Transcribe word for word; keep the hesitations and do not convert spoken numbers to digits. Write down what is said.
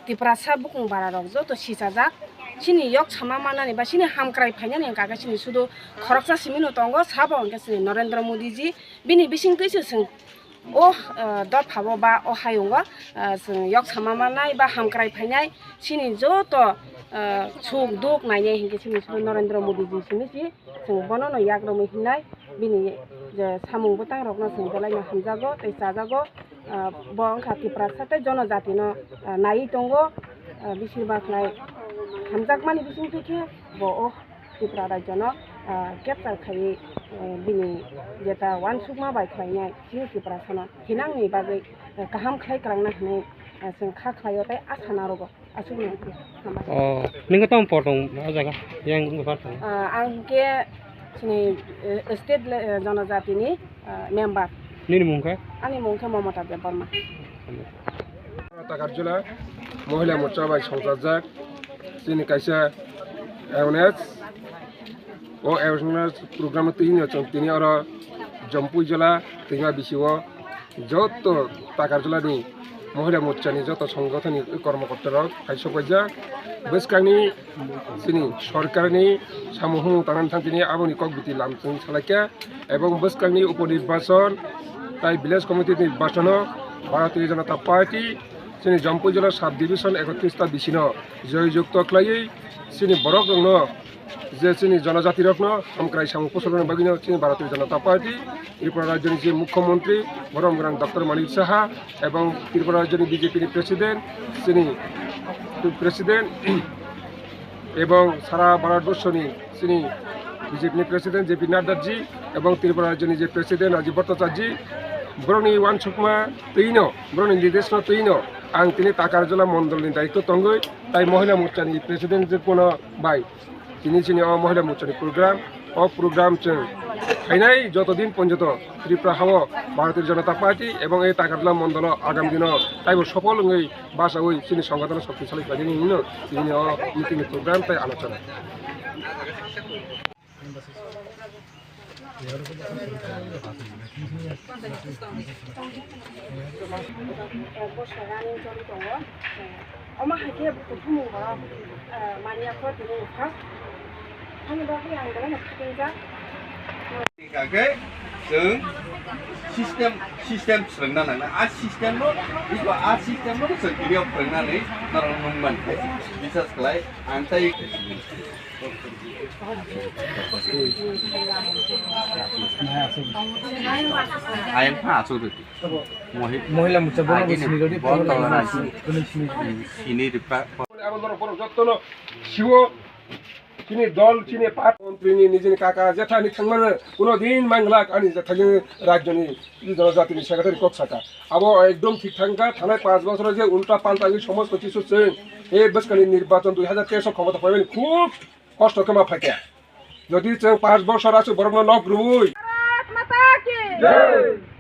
Tiprasa bukung bara rok joto sichajak, chini yok sama manani ba chini hamkrai phainani hwnkha khe chini sudu khoroksa simi no tongo, sabo hwnkhe chini Narendra Modi ji, bini bisingtwi se chwng o, eh, dophao ba o hayungo, eh, chwng yok sama manai ba hamkrai phainai chini joto, eh, suk duk nainai hinkhe chini sudu Narendra Modi ji simi si. Chwng bono no yak romwi himnai, bini je samung bwtang rokno chwng belai no hamjago tei chajago. Ah, bo wngkha Tiprasa tei jonojatino, ah, naiwi tongo. Ah, bisir ba khlai hamjakmani bisingtwi khe bo o Tripura rajyono, ah, capture khaiwi, eh, bini jeta uansukma bai khlainai chini Tiprasano thinangni bagwi, eh, kaham khlai kwlangna hwnwi, eh, chwng kha khlaio tei asa narogo. Aswk nang khe, hambai. Oh, nini tong por tong o jaga, yang buphar tong. Ah, ang khe chini, eh, state le-, eh, jonojatini, ah, member. Nini mung khe? Ani mung khe Momota Debbarma. Takarjula Mohila Morcha bai songchajak chini kaisa awareness. O awareness program twi no chwng tini oro Jampui Jila twima bisio joto Takarjulani Mohila Morchani joto songgothoni kormokorta rok hai sokbaijak. Bwskangni chini sorkarni samung humung tangnani thang tini aboni kok biti lam chwng salaikha, ebong bwskangni upo nirbachon tai village committee nirbachono Bharatiya Janata Party chini Jampui Jila sub division ekotris ta bisino joy jukto khlaiwi chini borok rokno je chini jonojati rokno hamkrai samung posornani bagwino chini Bharatiya Janata Party, Tripura rajyoni je Mukhyamantri borom gwnang Doctor Manik Saha ebong Tripura rajyoni B J P ni President, chini President ebong sara Bharatborsoni chini B J P ni President J P Nadda ji ebong Tripura rajyoni je President Rajiv Bhattacharya ji, borokni uansukma twino, borokni nirdeshno twino ang tini Takarjula mondolni daityo tongwi tai Mohila Morchani President je kono bai. Tini chini o Mohila Morchani program, o program chwng phainai joto din ponjoto Tripura hao Bharatiya Janata Party ebong ei Takarjula mondolo agam dino taibo sopol wngwi bachaui chini songgothano shoktisali khlainani hwnwi tini o meeting ni program tai alochona. Omo hai khe kuthumung borok, eh, manya kho tini wngkha. Ani bagwi ang belai no khatingjak. Hingkha khe chwng system, system swrwngna nangna. A system no, iko a system no chwng tini o phwrwngnani norok nung man khe. Bisas khlai, ang tai Ayang pha asuk rwdi. Mohi-, Mohila Morcha bono agini sini rwdi, bono bono rwdi. Sini rwpa. Abo norok borok jottono siwo chini dol, chini party montri ni nijini kaka jethani thangmano kuno din manglak ani jethani rajyoni jonojatini secretary kok saka. Abo ekdom thik thangkha, thanai panch bochoro je ulta palta wngwi somosto kisu chwng ei bwskangni nirbachon dui hajar teis o khomota phaimani khub kosto khe ma phaikha. Jodi chwng panch bochor aswk borokno nok rwui Bharat Mata ki jai!